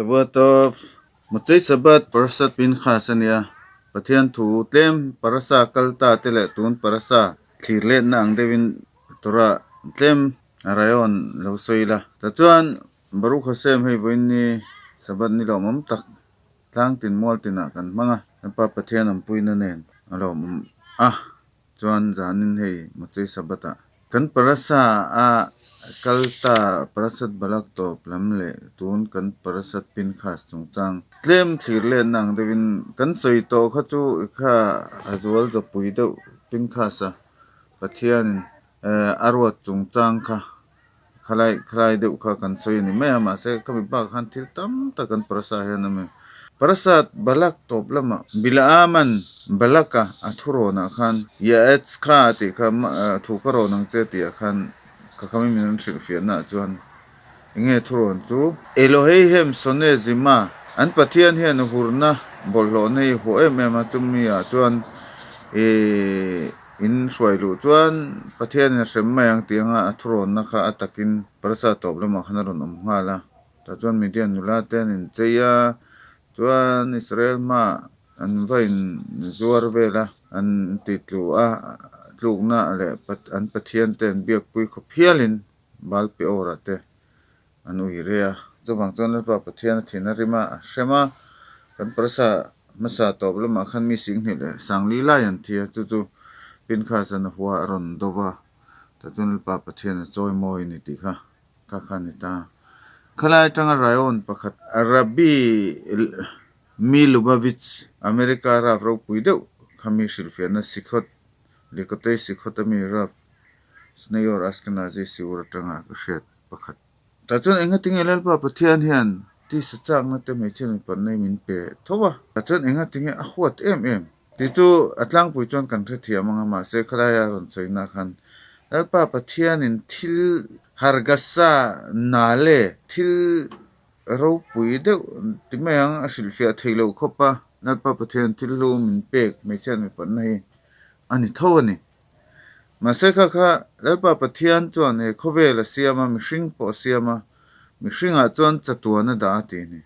Shavua Tov, Motsei Sabbath Parasat Pinchas a nia. Pathian thu tlem parasa kal ta te leh tun parasa thlir letna ang deuhin Torah tlem rayon lo sawi ila. Tichuan Baruch Hashem hei vawiin ni Sabbath ni lawmawm tak tlang tin mual tinah kan hmang a, Pa Pathian awmpuina nen a lawmawm a. Chuan zanin hei Motsei Sabbath ah kan parasa a kal ta Parasat Balak tawp lam leh tun kan Parasat Pinchas chungchang tlem thlir letna ang deuhin kan sawi tawh kha chu kha a zual zawpui deuh Pinchas a Pathianin a ruat chungchang kha khalai khalai deuh kha kan sawi a ni mai a mahse khami bakah khan thil tam tak kan parasa hian a awm a ni. Parasat Balak tawp lamah Bilaaman Balaka a thurawnah khan Yaetz kha a tih kha thu ka rawn ang che tih ah khan ka khami min rawn hrilhfiahna ah chuan enge thurawn chu Eloheihem Sone Zima an Pathian hian hurna bawlhhlawhna hi huah em em a chumi ah chuan ihh In hruai luh chuan Pathianin a hrem mai ang tih anga a thurawnna kha a takin parasa tawp lamah khan a rawn awm nghal a. Tah chuan Midian nula te an inchei a, chuan Israel hmaah an va in zuar vel a, an ti tlu a, tlukna leh an Pathian te an biakpui khawp hialin Baal Peor-ah te an ui reh a. Chuvang chuan Lalpa Pathian a thin a rim a, a hrem a, kan parasa hmasa tawp lamah khan mi singhnih leh sangli lai an thi a, chu chu Pinchas an a hua a rawn do va, tah chuan Lalpa Pathian a chawi mawi a ni tih kha kha kha a ni ta. Khalai atanga Rayon pakhat Rabbi Mi Lubavitch, America rap ropui deuh kha mi hrilhfiahna Sikhot, Likotei Sikhot a mi rap Sneyor Ashkenazi Siur atanga ka hriat pakhat. Tah chuan enga tinge Lalpa Pathian hian tisa chakna te hmeichhia mipat nei min pe tho a, tah chuan enga tinge a huat em em tih chu a tlangpui chuan kan hrethiam ang a, mahse khalaia rawn sawina khan Lalpa Pathianin thil hargasa na le thil ropui deuh ti mai ang a hrilhfiah theih loh khawp a, Lalpa Pathian thil hlu min pek hmeichhia mipatna hi a ni tho a ni. Mahse kha kha Lalpa Pathian chuan he khawvel a siam a, mihring pawh a siam a, mihringah chuan chatuan a dah a tih a ni.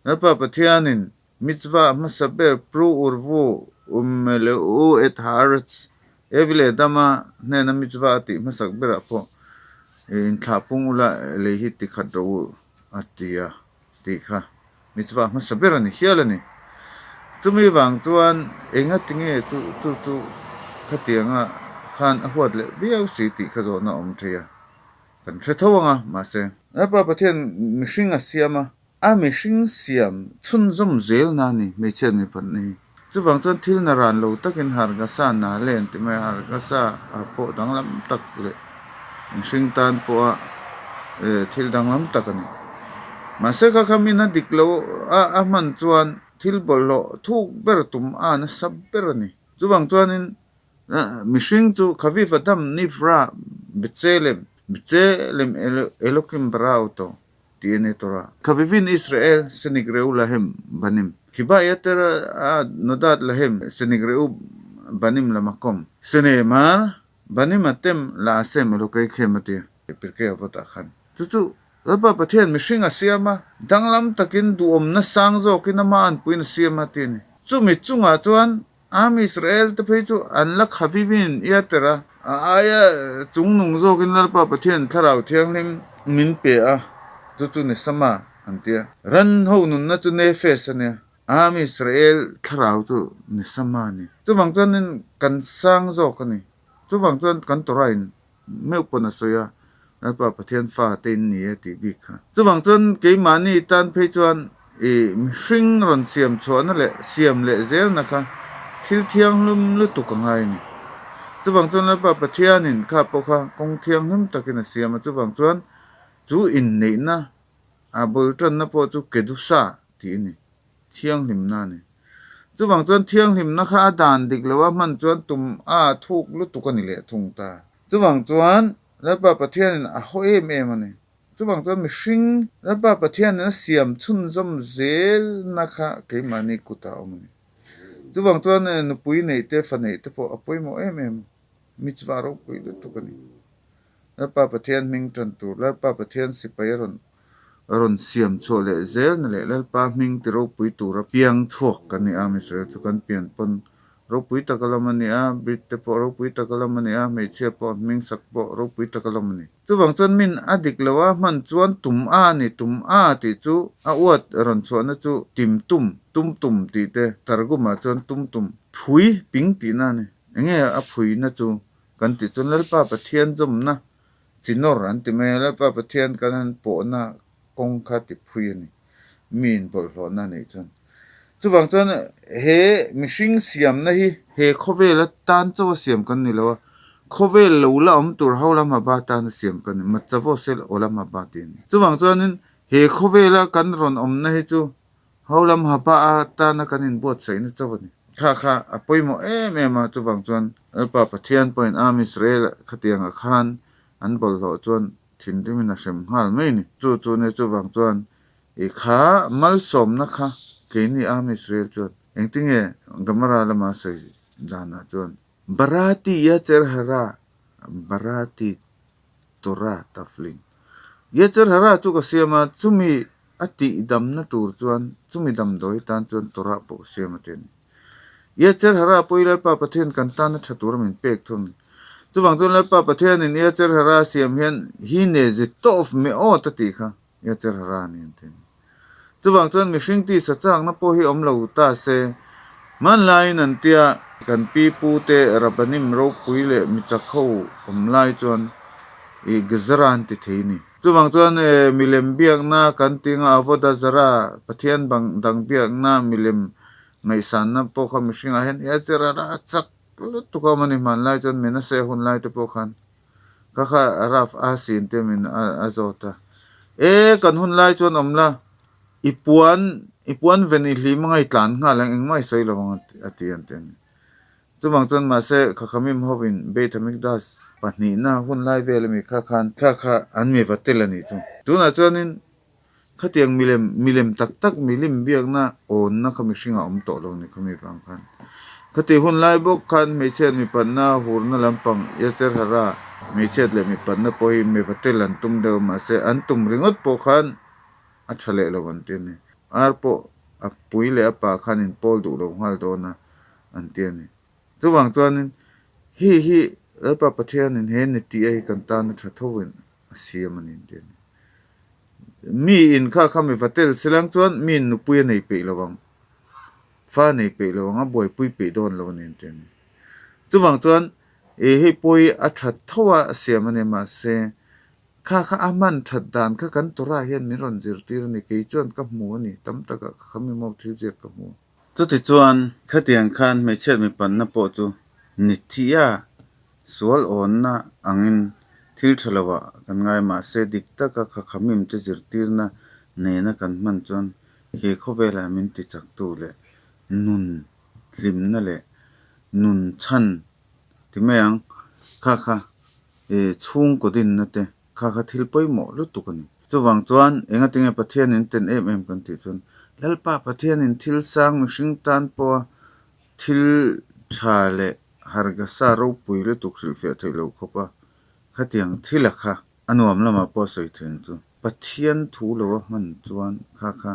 Lalpa Pathianin mitzvah hmasa ber Pru Urvu Umeleu Et Haaretz Evi leh Adama hnena mitzvah a tih hmasak berah pawh inthlah pung ula lei hi tikhat rawh u a ti a tih kha mitzvah hmasa ber a ni hial a ni. Chumi vang chuan enga tinge chu chu chu khatianga khan a huat leh viau si tih kha zawhna a awm thei a, kan hre tho ang a, mahse. Lalpa Pathian mihring a siam a, a mihring siam chhunzawm zel na a ni hmeichhiat mipat na hi. Chuvang chuan thil na ran lo takin hargasa na len ti mai a, hargasa ah pawh danglam tak leh mihring tan pawha thil danglam tak a ni. Mahse kha kha min a dik lo a a hman chuan thil bawlhhlawh thuk ber tum a nasa ber a ni. Chuvang chuanin mihring chu Khaviv Adam Nivra B'Tselem B'Tselem Elokim bara auto tih a ni tawh a. Khavivin Israel Senik Reu Lahem Banim Khiba Yater a Nodat Lahem Senik Reu Banim Lamakom Senemar Banim Atem La Asem Elokei Khem a ti. Pirkei a vawtah khan chu chu Lalpa Pathian mihring a siam a, danglam takin duhawmna sang zawkin amah anpuiin a siam a ti a ni. Chumi chungah chuan Am Israel te phei chu an la khavivin ia ter a, a aia chungnung zawkin Lalpa Pathian Thlarau Thianghlim min pe a, chu chu Nesama an ti a. Ran ho nunna chu Nefesh a nia, Am Israel Thlarau chu Nesama a ni. Chuvang chuanin kan sang zawk a ni. Chuvang chuan kan Torah in meuh pawn a sawi a, Lalpa Pathian fa te in ni e tih bik kha. Chuvang chuan keimahni tan phei chuan i mihring rawn siam chhuahna leh siam leh zelna kha thil thianghlum lutuk a ngai a ni. Chuvang chuan Lalpa Pathianin kha pawh kha kawng thianghlim takin a siam a, chuvang chuan chu inneihna a bul tanna pawh chu Kedusa tih a ni. Thianghlimna a ni. Chuvang chuan thianghlimna kha a dan dik lo a hman chuan tum a thuk lutuk a ni leh thung ta. Chuvang chuan Lalpa Pathianin a haw em em a ni. Chuvang chuan mihring Lalpa Pathianin a siam chhunzawm zelna kha keimahni kutah a awm a ni. Chuvang chuan nupui neih te, fa neih te pawh a pawimawh em em, mitzvah ropui lutuk a ni. Lalpa Pathian hming tan tur, Lalpa Pathian sipai a rawn. rawn siam chhuah leh zel na leh Lalpa hming ti ropui tura piang chhuak kan ni a, Israel chu kan pian pawn ropui taka lawm a ni a, Brit te pawh ropui taka lawm a ni a, hmeichhia pawh hming sak pawh ropui taka lawm a ni. Chuvang chuan min a dik lo a, hman chuan tum a ni, tum a tih chu a uat rawn chhuahna chu tim tum, tum tum tih te, Targum ah chuan tum tum, phui ping tihna a ni. Enge a phuina chu kan tih chuan Lalpa Pathian zawmna chi nawr an ti mai a, Lalpa Pathian kan han pawhna kawng kha ti phui a ni, mi in bawlhhlawhna a neih chuan. Chuvang chuan he mihring siamna hi he khawvela tan chauha siam kan ni lo a, khawvel lo la awm tur ho lama ba tana siam kan ni, Matsavo sel aw lama ba tih a ni. Chuvang chuanin he khawvela kan rawn awmna hi chu ho lam ha ba a tana kan inbuatsaihna chauh a ni. Kha kha a pawimawh em em a, chuvang chuan Lalpa Pathian pawhin Am Israel khatiangah khan an bawlhhlawh chuan thinrimin a hrem nghal mai a ni. Chu chu nia chuvang chuan i kha malsawmna kha keini Am Israel chuan engtinge Gemara lama sawi danah chuan Barati Yetzer Hara Barati Torah Taflin Yetzer Hara chu ka siam a, chumi a tihdamna tur chuan chumi damdawi tan chuan Torah pawh ka siam a ti a ni. Yetzer Hara pawh i Lalpa Pathian kan tana tha tura min pek thung a ni. Chuvang chuan Lalpa Pathianin Yetzer Hara siam hian Hine ze tov me'od a tih kha Yetzer Hara a ni an ti a ni. Chuvang chuan mihring tisa chakna pawh hi awm lo ta se, hmanlaiin an tia kan pi pu te Rabbanim ropui leh michak ho awm lai chuan i Gezerah an ti thei a ni. Chuvang chuan milem biakna kan ti anga Avodah Zarah, Pathian bang dang biakna milem ngaihsanna pawh kha mihringah hian Yetzer Hara a chak lutuk a awm a ni hmanlai chuan Menashe hun lai te pawh khan. Ka kha Raf a sin te min a zawt a. E, kan hun lai chuan awm la, i puan, i puan ven i hlim anga i tlan nghal ang, engmah i sawi lo ang a ti an ti a ni. Chuvang chuan mahse Khakhamim hovin Beit Hamikdash pahnihna hun lai vel ami kha khan kha kha an mi va tel a nih chu. Tunah chuanin Khatiang milem, milem tak tak milim biakna awnna kha mihringah awm tawh lo ni khami vang khan. Khati hun lai bawk khan hmeichhiat mipatna hurna lampang Yetzer Hara hmeichhiat leh mipatna pawh hi mevatel an tum deuh a mahse an tum ringawt pawh khan a tha leh lo an ti a ni. Ar pawh a pui leh a pa khan inpawl duh lo nghal dawn a an ti a ni. Chuvang chuanin hei hi Lalpa Pathianin he ni tih a hi kan tan a tha tho in a siam a ni an ti a ni. Mi in kha kha mi va tel silang chuan mi in nupui a nei peih lo ang, fa a nei peih lo ang, a buaipui peih dawn lo a ni an ti a ni. Chuvang chuan ih hei pawh hi a that tho a siam a ni mahse kha kha a hman that dan kha kan Torah hian min rawn zirtir a ni, kei chuan ka hmu a ni, tam takah kha kha mi maw thil ziak ka hmu. Chutichuan khatiang khan hmeichhiat mipanna pawh chu ni thih a Sual awnna angin thil tha lovah kan ngai mahse dik taka khakhamim te zirtirna nena kan hman chuan he khawvelah min ti chaktu leh nun hlimna leh nun chhan ti mai ang kha kha chhungkaw dinna te kha kha thil pawimawh lutuk a ni. Chuvang chuan engatinge Pathianin ten em em kan tih chuan Lalpa Pathianin thil sang mihring tan pawha Thil tha leh hargasa ropui lutuk hrilhfiah theih loh khawp a, khatiang thil a kha a nuam lamah pawh a sawi thei ang chu. Pathian thu lo a hman chuan kha kha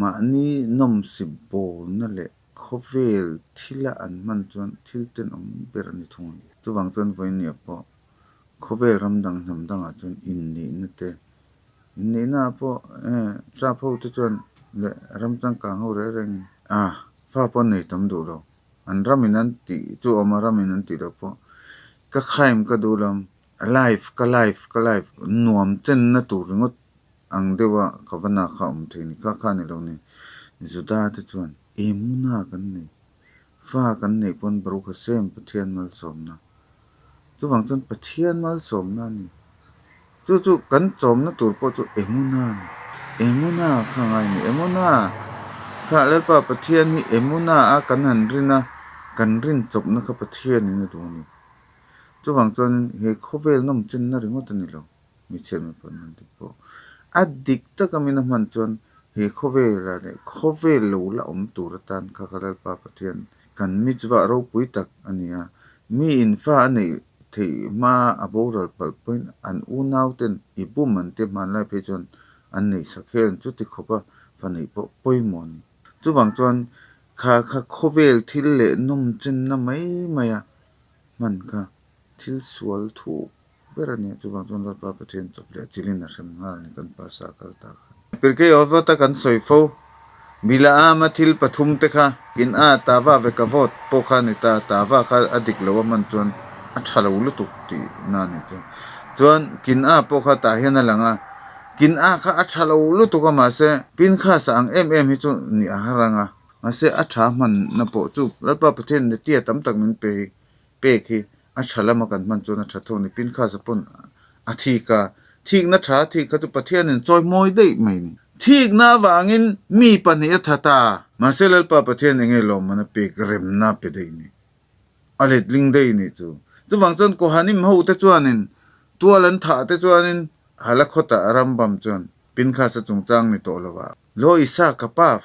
mahni nawmsip bawlna leh khawvel thila an hman chuan thil tenawm ber a ni thung a ni. Chuvang chuan vawinia pawh khawvel ram dang hnam dangah chuan inneihna te, inneihna ah pawh sap ho te chuan leh ram changkang ho reng rengin a. Fa pawh nei tam duh lo. An ramin an tih chu awm a, ramin an tih loh pawh ka khaim ka duh lo. Life ka life ka life nuam chenna tur ringawt ang deuha ka va na kha awm thei ni. Kha kha ni lo ni. Juda te chuan emuna kan nei. Fa kan neih pawn Baruch Hashem Pathian malsawmna. Chuvang chuan Pathian malsawmna a ni. Chu chu kan chawmna tur pawh chu Emuna a ni. Emuna kha ngai a ni. Emuna kha Lalpa Pathian hi Emuna a kan han rin a, kan rin chawpna kha Pathianin a duh a ni. Chuvang chuanin he khawvel nawm chenna ringawt a ni lo. Hmeichhiat mipa an dik pawh. A dik taka min a hman chuan he khawvelah leh khawvel lo la awm tur atan kha ka Lalpa Pathian kan mitzvah ropui tak a ni a. Mi in fa a neih theih hma a boral palh pawhin an unau ten i bum an ti hmanlai phei chuan an neih sak hian chuti khawpa fa neih pawh pawimawh a ni. Chuvang chuan kha kha khawvel thil leh nawm chenna mai maia hman kha thil sual thuk ber a ni a, chuvang chuan Lalpa Pathian chawp leh a chilin a hrem nghal a ni kan Parsa kal ta kha. Pirkei Avot a kan sawi fo, Bilaama thil pathum te kha in a tava ve ka vote pawh kha a ni ta, tava kha a dik lo a hman chuan a tha lo lutuk tih na a ni chu. Chuan kin a pawh kha tah hian a lang a, kin a kha a tha lo lutuk a mahse Pinchas a ang em em hi chu ni a har ang a, mahse a tha hman na pawh chu Lalpa Pathian Netia tam tak min pe hi pek hi a tha lama kan hman chuan a tha tho a ni. Pinchas a pawn a thik a, thikna tha a thik kha chu Pathianin chawi mawi daih mai a ni. Thikna avangin mi pahnih a tha ta. Mahse Lalpa Pathian enge lawmman a pek remna a pe daih a ni. A letling daih a nih chu. Chuvang chuan Kohanim ho te chuanin tual an thah te chuanin Halakhawtah Rambam chuan Pinchas a chungchang ni tawh lo a. Lo Isa Kapaf,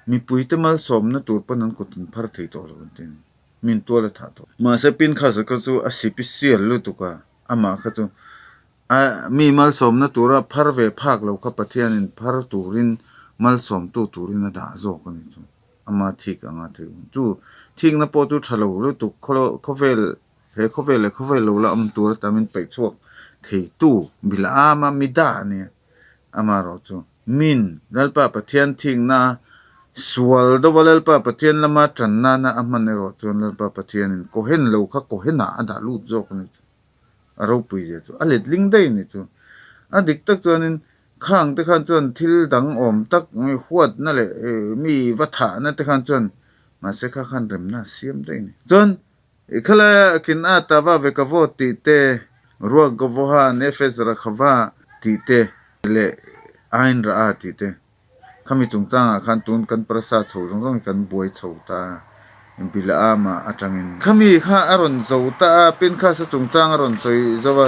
mipuite malsawmna tur pawn an kut an phar thei tawh lo an ti a ni. Min tual a thah tawh. Mahse Pinchas kha chu a sipisial lutuk a, amah kha chu a mi malsawmna tura phar ve phak lo kha Pathianin phar turin malsawmtu turin a dah zawk a ni chu. Ama thik anga thei hun chu thikna pawh chu tha lo lutuk khawvel he khawvel leh khawvel lo la awm tur ata min peih chhuak theitu Bil'ama mi dah a nia. Amaherawh chu min Lalpa Pathian thikna sual deuha Lalpa Pathian lama tan nana a hman erawh chuan Lalpa Pathianin Kohen lo kha Kohenah a dah lut zawk a ni chu. A ropui zia chu a letling daih a ni chu. A dik tak chuanin khang te khan chuan thil dang awm tak huatna leh mi va thahna te khan chuan mahse kha khan remna a siam daih a ni. Chuan i khala kin a tava ve ka vote tih te, ruak gavoha nefesh rakhava tih te leh ain ra'a tih te. Khami chungchangah khan tun kan prasa chho zawng zawng hi kan buai chho ta a, Bilaama atangin. Khami kha a rawn zo ta a, Pinchas-a chungchang a rawn sawi zo a,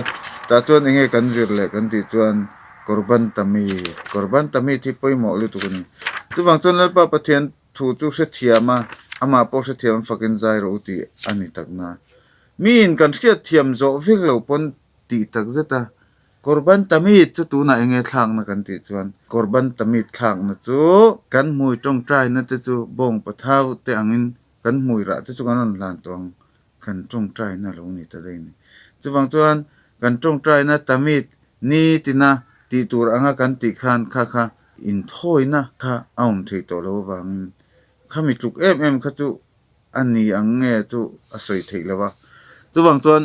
tah chuan enge kan zir leh kan tih chuan Korban Tamid, Korban Tamid hi pawimawh lutuk a ni. Chuvang chuan Lalpa Pathian thu chu hrethiam a, amah pawh hrethiam fakin zai rawh u tih a ni takna. Miin kan hriatthiam zawh vek lo pawn tih takzet a, Korban Tamid chu tunah eng nge thlakna kan tih chuan Korban Tamid thlakna chu kan hmui tawngtaina te chu bawng pathau te angin kan hmui rah te chu kan rawn hlan tawh ang kan tawngtaina lo ni ta daih a ni. Chuvang chuan kan tawngtaina Tamid ni tina tih tur anga kan tih khan kha kha inthawina kha a awm thei tawh lo avangin khami tluk em em kha chu a ni ang nge chu a sawi theih lo a. Chuvang chuan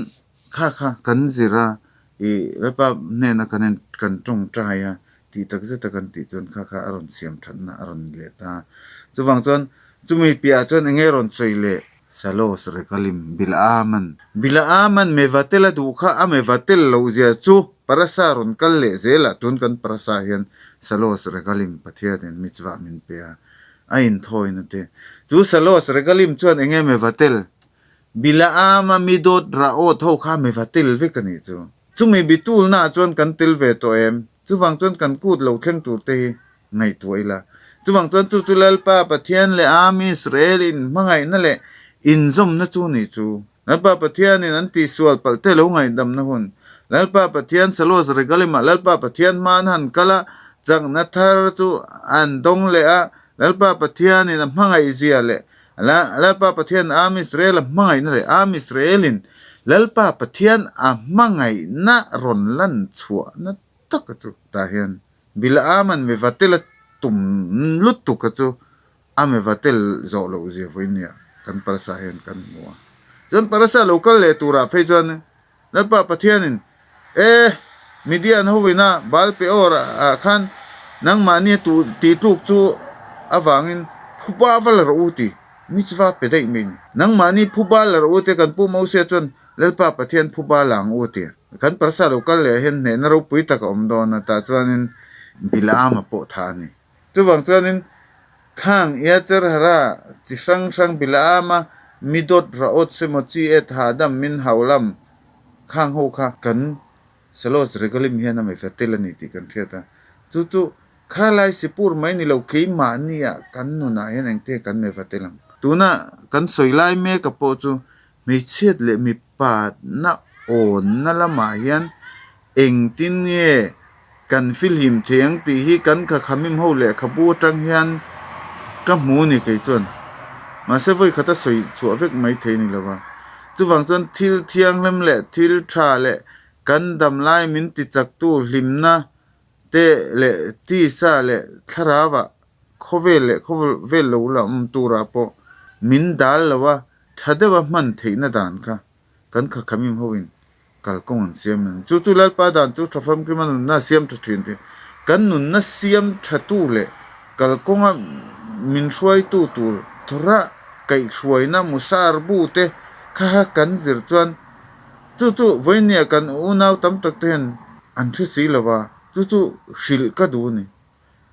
Kha kha kan zir a, i Lalpa hnena kan en kan tawngtai a, tih tak zeta kan tih chuan kha kha a rawn siam thatna a rawn ni leh ta. Chuvang chuan chumi piahah chuan eng nge rawn sawi leh? Salos Rekalim Bilaaman Bilaaman Mevatel a duh kha a Mevatel loh zia chu Parasa rawn kal leh zel a, tun kan Parasa hian Salos Rekalim Pathianin mitzvah min pe a, a inthawina te. Chu Salos Rekalim chuan eng nge Mevatel Bilaama mi dawt rah awt ho kha mi va tel vek a nih chu. Chumi bitulnaah chuan kan tel ve tawh em? Chuvang chuan kan kut lo thleng tur te hi ngaihtuah ila. Chuvang chuan chu chu Lalpa Pathian leh Am Israel in hmangaihna leh inzawmna chu nih chu. Lalpa Pathianin an tihsual palh te lo ngaihdamna hun. Lalpa Pathian Salos Regalim ah Lalpa Pathian hma an han kal a, chakna thar chu an dawng leh a, Lalpa Pathianin a hmangaih zia leh Lalpa Pathian Am Israel a hmangaihna leh Am Israelin Lalpa Pathian a hmangaihna rawn lan chhuahna taka chu tah hian Bilaama'n Mevatel a tum lutuk a chu a Mevatel zawh loh zia vawiin nia kan parasa hian kan hmu a. Chuan parasa lo kal leh turah phei chuan Lalpa Pathianin, E, Midian hoina Baal Peor ah khan nangmahni tih tluk chu avangin phuba va la rawh u ti mitzvah pe daih mai a ni. Nangmahni phuba la rawh u te kan pu Mosia chuan Lalpa Pathian phuba la ang u ti. Kan parsa lo kal leh hian hnehna ropui tak a awm dawn a, tah chuanin Bilaama pawh tha a ni. Chuvang chuanin khang Yatzer Hara chi hrang hrang Bilaama Midot Raot Semo Chi Et Hahdam Min Haulam khang ho kha kan Salos Regalim hian a meifa tel a ni tih kan hriat a. Chu chu kha lai sipur mai ni lo keimahnia kan nunah hian engte kan meifa tel ang. Tuna kan sawi lai mek a pawh chu hmeichhiat leh mipa na awnna lamah hian engtin nge. kan filhim thei ang tih hi kan khakhamim ho lehkhabu atang hian ka hmu a ni kei chuan. Mahse vawi khata sawi chhuah vek mai thei a ni lo va. Chuvang chuan thil thianghlim leh thil tha leh kan dam lai min ti chaktu hlimna te leh tisa leh thlarauah khawvel leh khawvel lo la awm turah pawh min dal lo a, tha deuha hman theihna dan kha kan khakhamim hoin kalkawng an siam a ni. Chu chu Lalpa dan chu tha famkima nunna a siam tha thin tih kan nunna siam thatu leh kalkawnga min hruaitu tur Torah kaihhruaina Musar bu te kha kan zir chuan chu chu vawinia kan unau tam tak te hian an hre si lo va, chu chu hrilh ka duh a ni.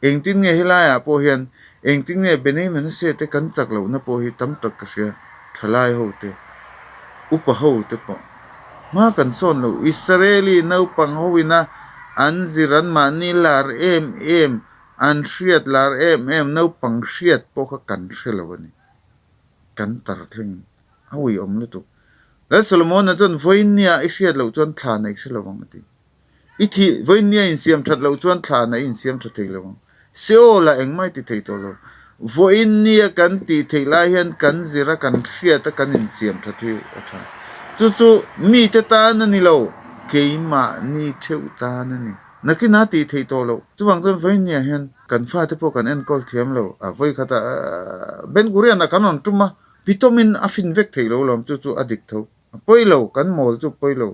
Engtin nge helaiah pawh hian engtin nge Benei Manasseh te kan chak lohna pawh hi tam tak ka hria, thalai ho te, upa ho te pawh. Hma kan sawn lo, Israeli naupang ho ina an zir an mahni lar em em, an hriat lar em em naupang hriat pawh kha kan hre lo a ni. Kan tar thleng a uiawm lutuk. Lal Solomon-a chuan vawinia i hriat loh chuan thla nei hre lo ang a ti. I thih vawiin a insiam that loh chuan thlan a insiam tha thei lo ang. Seol ah engmah i ti thei tawh lo. Vawiin nia kan tih theih lai hian kan zir a, kan hriat a, kan insiam tha thei a tha. Chu chu mite tan a ni lo, keimahni theuh tan a ni. Nakin a tih theih tawh loh. Chuvang chuan vawiin niah hian kan fate pawh kan enkawl thiam lo. A vawi khatah Ben Gurion-a kan rawn tum a, pitawmin a fin vek thei lo lawm, chu chu a dik tho. A pawi lo, kan mawl chu pawi lo.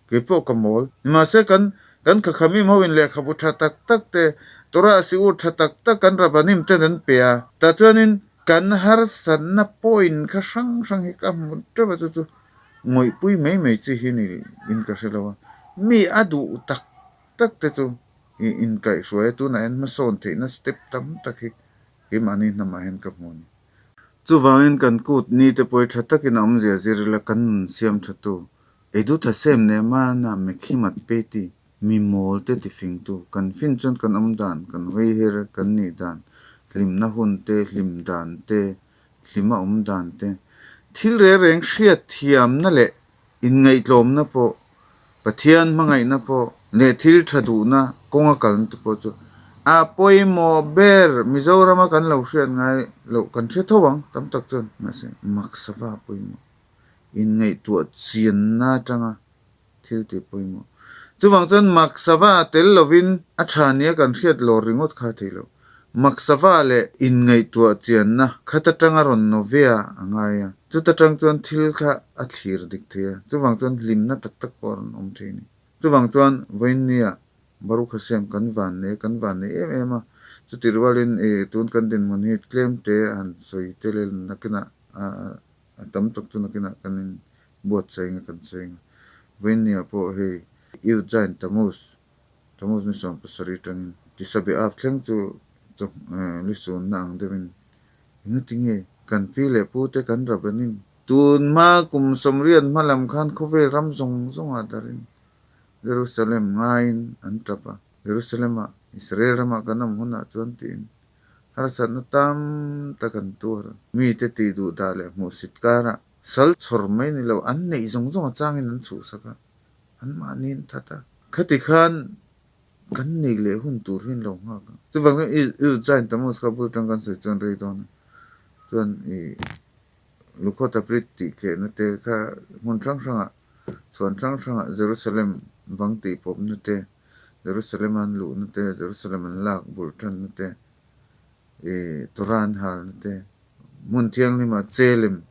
Kei pawh ka mawl. Nimahse kan kan khakhamim ho in lehkhabu tha tak tak te, Torah siur tha tak tak kan Rabbanim ten an pe a. Tah chuanin kan harsatna point kha hrang hrang hi ka hmu teuh a, chu chu ngawihpui mai mai chi hi ni in ka hre lo a. Mi a duh tak tak te chu i inkaihhruai a, tunah hian hmasawn theihna step tam tak hi keimahni hnamah hian ka hmu a ni. Chuvangin kan kut ni te pawh hi tha takin a awmzia zir ila kan nun siam tha tu Edut Hashem Nehemana Mekhimat Peti, mi mawl te tifingtu, kan fin chuan kan awm dan, kan hawi her, kan nih dan, hlimna hun te, hlim dan te, hlima awm dan te, thil reng reng hriat thiamna leh inngaihtlawmna pawh, Pathian hmangaihna pawh leh thil tha duhna kawnga kalna te pawh chu a pawimawh ber. Mizorama kan lo hriat ngai loh kan hre tho ang tam tak chuan, mahse Maksava a pawimawh. Inngaihtuah chianna atanga thil tih pawimawh. Chuvang chuan Maksava tel lovin a tha nia kan hriat lawr ringawt kha a thei lo. Maksava leh inngaihtuah chianna khat atanga rawn nawia a ngai a, chuta tang chuan thil kha a thlir dik thei a, chuvang chuan hlimna tak tak pawh a rawn awm thei a ni. Chuvang chuan vawiinnia Baruch Hashem kan van nei, kan van nei em em a, chuti rualin i tun kan dinhmun hi tlem te han sawi tel ila nakinah a tam tak chu nakinah kan in buatsaih anga kan sawi anga vawiinnia pawh hei Youth Giant Tammuz Tammuz ni 17 atangin Tisabe Av thleng chu lisunna ang deuhin engatinge kan pi leh pu te kan Rabbanim tun hma kum 80 hma lam khan khawvel ram zawng zawngah darin Jerusalem ngaiin an tap a, Jerusalem-ah Israel ramah kan awm hunah chuan tiin harsatna tam tak an tuar a. Mite tih duh dah leh hmuhsit karah sal chhawr mai ni lo an neih zawng zawng a changin an chhuhsak a, anmahni an that a. Khati khan kan neih leh hun tur hi an lo nghak a. Chuvang chuan i Giant Tammuz kha bul atang kan sawi chuan rei dawn a, chuan i Lukhawta Bridge tih khehna te kha hmun hrang hrangah chhuan hrang hrangah Jerusalem bang tih pawpna te, Jerusalem an luhna te, Jerusalem an lak bul tanna te, ih Torah an halna te, hmun thianghlima chelem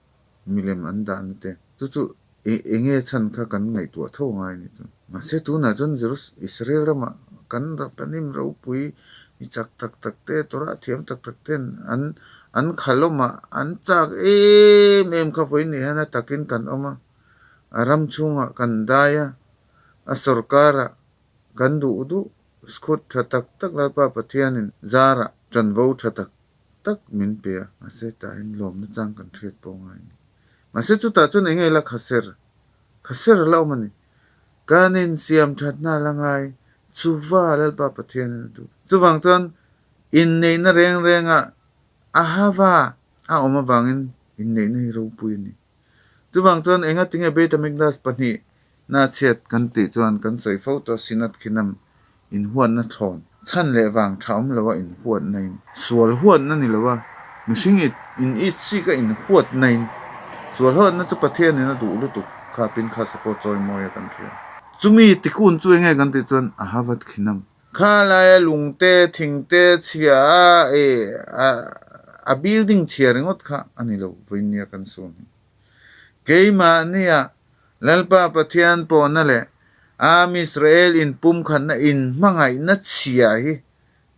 milem an dahna te, chu chu ih eng nge chhan kha kan ngaihtuah tho ngai a ni chu. Mahse tunah chuan Jerus Israel ramah kan Rabbanim ropui mi chak tak tak te, Torah thiam tak tak ten an an khalawm a, an chak em em kha vawiin nih hian a takin kan awm a, a ram chhungah kan dai a, a sorkarah kan duh duh skhut tha tak tak Lalpa Pathianin zarah chanvo tha tak tak min pe a, mahse tah hian lawmna chang kan hriat pawh ngai a ni. Mahse chutah chuan eng nge la khaser, khaser a la awm a ni. Kan insiam thatna la ngai chuva Lalpa Pathianin a duh. Chuvang chuan inneihna reng rengah a hava a awm avangin inneihna hi ropui a ni. Chuvang chuan engatinge Beit HaMikdash pahnihna chhiat kan tih chuan kan sawi fo tawh Sinat Khinam. Inhuatna thlawn chhan leh vang tha awm lo a inhuatna in sual huatna ni lo a, mihring in itsik a inhuatna in sual huatna chu Pathian in a duh lutuk kha Pinchas-a pawh chawi mawi a kan hria. Chumi tikun chu enge kan tih chuan a havat khinam. Kha laia lungte, thingte chhia a eh a building chhia ringawt kha a ni lo vawinia kan sawn hi. Keimahnia Lalpa Pathian pawhna leh Am Israel inpumkhatna inhmangaihna chhia hi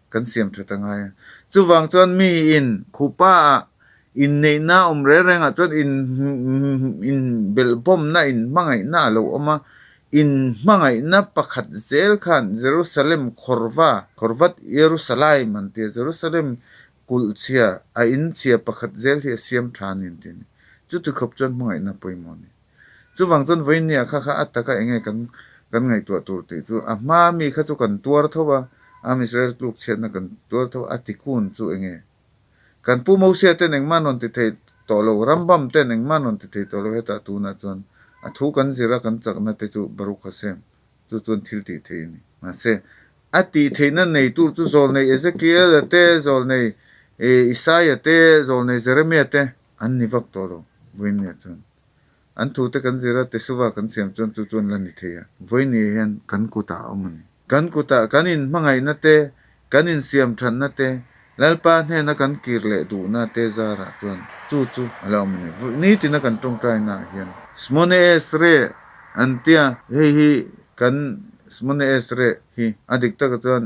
kan siam that a ngai a. Chuvang chuan mi in khupa ah inneihna awm reng rengah chuan in inbelhbawmna inhmangaihna a lo awm a, inhmangaihna pakhat zel khan Jerusalem khawrva, khawrvat Yerusalaim an ti a, Jerusalem kulh chhia, a in chhia pakhat zel hi a siam tha a ni an ti a ni. Chuti khawp chuan hmangaihna pawimawh a ni. Chuvang chuan vawinia kha kha a taka eng nge kan kan ngaihtuah tur tih chu a hma mi kha chu kan tuar tho a, Am Israel tluk chhiatna kan tuar tho a, a tikun chu eng nge? Kan Pu Mosia ten engmah an rawn ti thei tawh lo, Rambam ten engmah an rawn ti thei tawh lo hetah tunah chuan a thu kan zir a kan chakna te chu Baruch Hashem chu chuan thil tih theih a ni. Mahse, a tih theihna nei tur chu zawlnei Ezekiel-a te, zawlnei Isaia te, zawlnei Jeremia te an ni vak tawh lo vawinia chuan. An thute kan zir a, Tesuva kan siam chuan chu chuan la ni thei a. Vawinia hian kan kutah a awm a ni. Kan kutah kan inhmangaihna te, kan insiam thatna te, Lalpa hnena kan kir leh duhna te zarah chuan chu chu a la awm a ni. Nitina kan tawngtainaah hian Smone Esre an tia, hei hi kan Smone Esre hi a dik takah chuan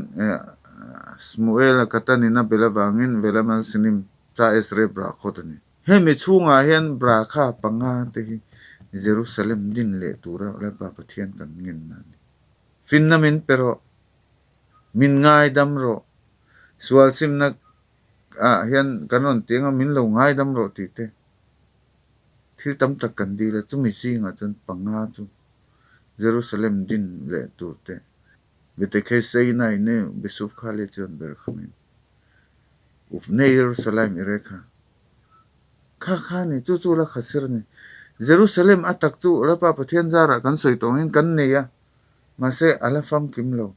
Smuela Katanin a bel avangin Velamal Sinim Cha Esre Brachot a ni. Hemi chhungah hian Brakha panga te hi Jerusalem din leh tura Lalpa Pathian kan ngenna a ni. Finna min pe rawh, min ngaidam rawh, sual simna ah hian kan rawn ti anga min lo ngaidam rawh tih te thil tam tak kan dil a, chumi zingah chuan panga chu Jerusalem din leh tur te Betekhei Seina ine Besuf kha le chuan ber kha min Ufne Jerusalem i rekha. Kha kha ni, chu chu la kha sir ni. Jerusalem a tak chu Lalpa Pathian zarah kan sawi tawh angin kan nei a, mahse a la famkim lo.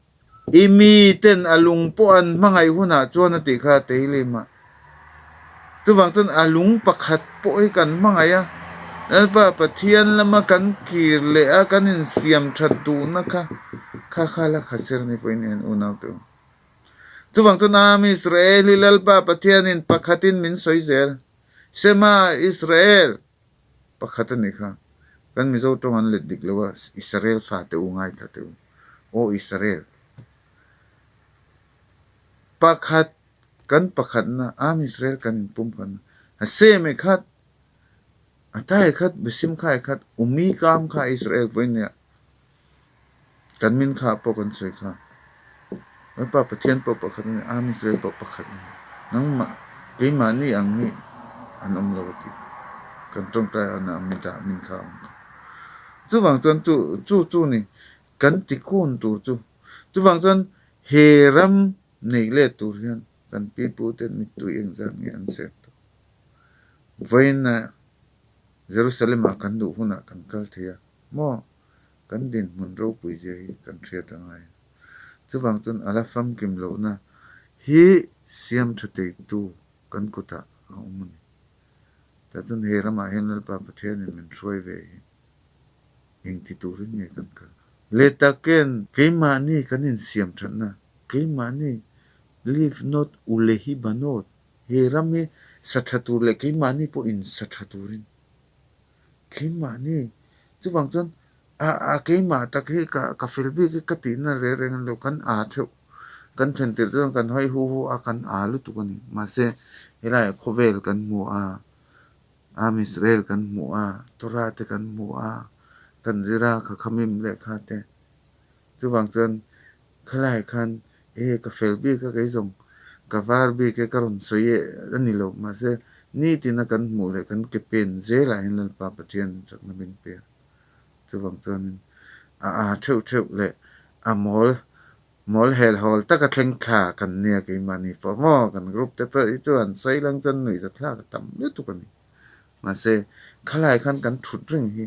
I mi ten a lung pawh an hmangaih hunah chuan a tih kha Tehillim ah. Chuvang chuan a lung pakhat pawh hi kan hmangaih a, Lalpa Pathian lama kan kir leh a kan insiam that duhna kha, kha kha la kha sir ni pawhin i han unau teh u. Chuvang chuan Am Israel hi Lalpa Pathianin pakhatin min sawi zel. Shema Israel pakhat a nih kha. Kan Mizo tawng an let dik lo a, Israel fate u ngaithla teh u. Aw Israel. Pakhat kan pakhatna Am Israel kan inpum khatna. Hashem e khat, Ata e khat, Besim kha e khat, Umi kam kha Israel pawhin nia. Kan min kha pawh kan sawi kha. Lalpa Pathian pawh pakhat a ni, Am Israel pawh pakhat a ni. Nangmah, keimahni ang hi an awm lo a ti. Kan tawngtai a na mi dah min kha a awm kha. Chuvang chuan chu chu chu ni kan ti kun tur chu. Chuvang chuan he ram nei let tur hian kan pi pu ten mittui engzat nge an seng tawh. Vawiina Jerusalem ah kan duh hunah kan kal thei a maw? Kan dinhmun ropui zia hi kan hriat a ngai a. Chuvang chuan a la famkim lohna hi siam tha teitu kan kutah a awm a ni. Tah chuan he ramah hian Lalpa Pathianin min hruai ve hi engti turin nge kan kal? Leh takin keimahni kan insiam thatna, keimahni live not ulehi banot, he ram hi sa tha tur leh keimahni pawh insa tha turin Keimahni, chuvang chuan a a keimah tak hi ka ka fel bik hi ka tihna reng reng a ni lo, kan aa theuh, kan thlen tirh chuan kan hawi hu hu a, kan aa lutuk a ni. Mahse, helaiah khawvel kan hmu a, Am Israel kan hmu a, Torah te kan hmu a, kan zir a, Khakhamim lehkha te. Chuvang chuan khalai khan e ka fel bik a kei zawng ka var bik e ka rawn sawi e a ni lo mahse nitina kan hmuh leh kan ke pen zelah hian Lalpa Pathian chakna min pe a. Chuvang chuanin a aa theuh theuh leh a mawl mawl hel hawl taka thleng thla kan nia keimahni pawh maw kan group te pawh hi chu an sawi lang chuan nuihza thlak a tam lutuk a ni. Mahse khalai khan kan thut reng hi.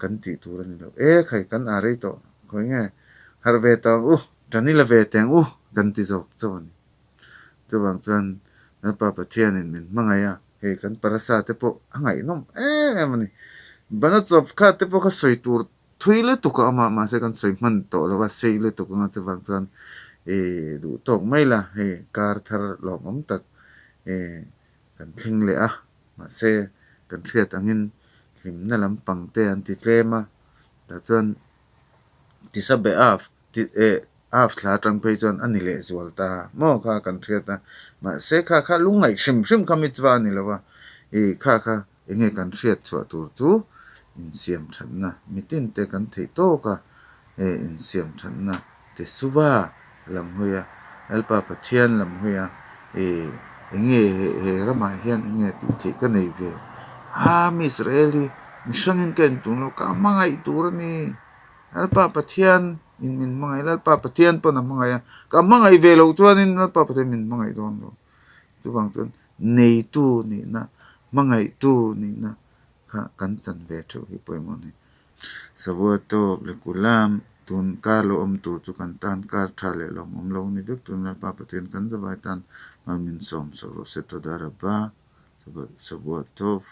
Kan tih tur a ni lo. E khai, kan aa rei tawh. Khawi nge? Harh ve tawh ang u. Ṭan i la ve teng u kan ti zawk chauh a ni. Chuvang chuan Lalpa Pathianin min hmangaih a, hei kan parasa te pawh a ngaihnawm em em a ni. Bana chawp kha te pawh kha sawi tur thui lutuk a awm a, mahse kan sawi hman tawh lo a, sei lutuk anga chuvang chuan ih duh tawk mai la, hei kar thar lawmawm tak ih kan thleng leh a, mahse kan hriat angin hlimna lampang te an ti tlem a, tah chuan tisa be af Ti eh af thla atang phei chuan a ni leh zual ta maw kha kan hriat a, mahse kha kha lungngaih hrim hrim kha mitzvah a ni lo a, ih kha kha enge kan hriat chhuah tur chu insiam thatna mitin te kan theih tawk a, eh insiam thatna te suva lam hawi a, Lalpa Pathian lam hawi a, ih enge he ramah hian enge tih theih ka nei ve, aa mi Israel hi mihrangin ka intum lo ka hmangaih tur a ni. Lalpa Pathian in min hmangaih, Lalpa Pathian pawn a hmangaih a, ka hmangaih ve loh chuanin Lalpa Pathian min hmangaih dawn lo. Chuvang chuan neitu nihna, hmangaihtu nihna kha kan chan ve theuh hi pawimawh a ni. Savua tawp leh kulam tun kar lo awm tur chu kan tan kar tha leh lawmawm lo ni vek tun Lalpa Pathian kan zavai tan hmal min sawm sawh rawh se Toda Rabba Savua tawp.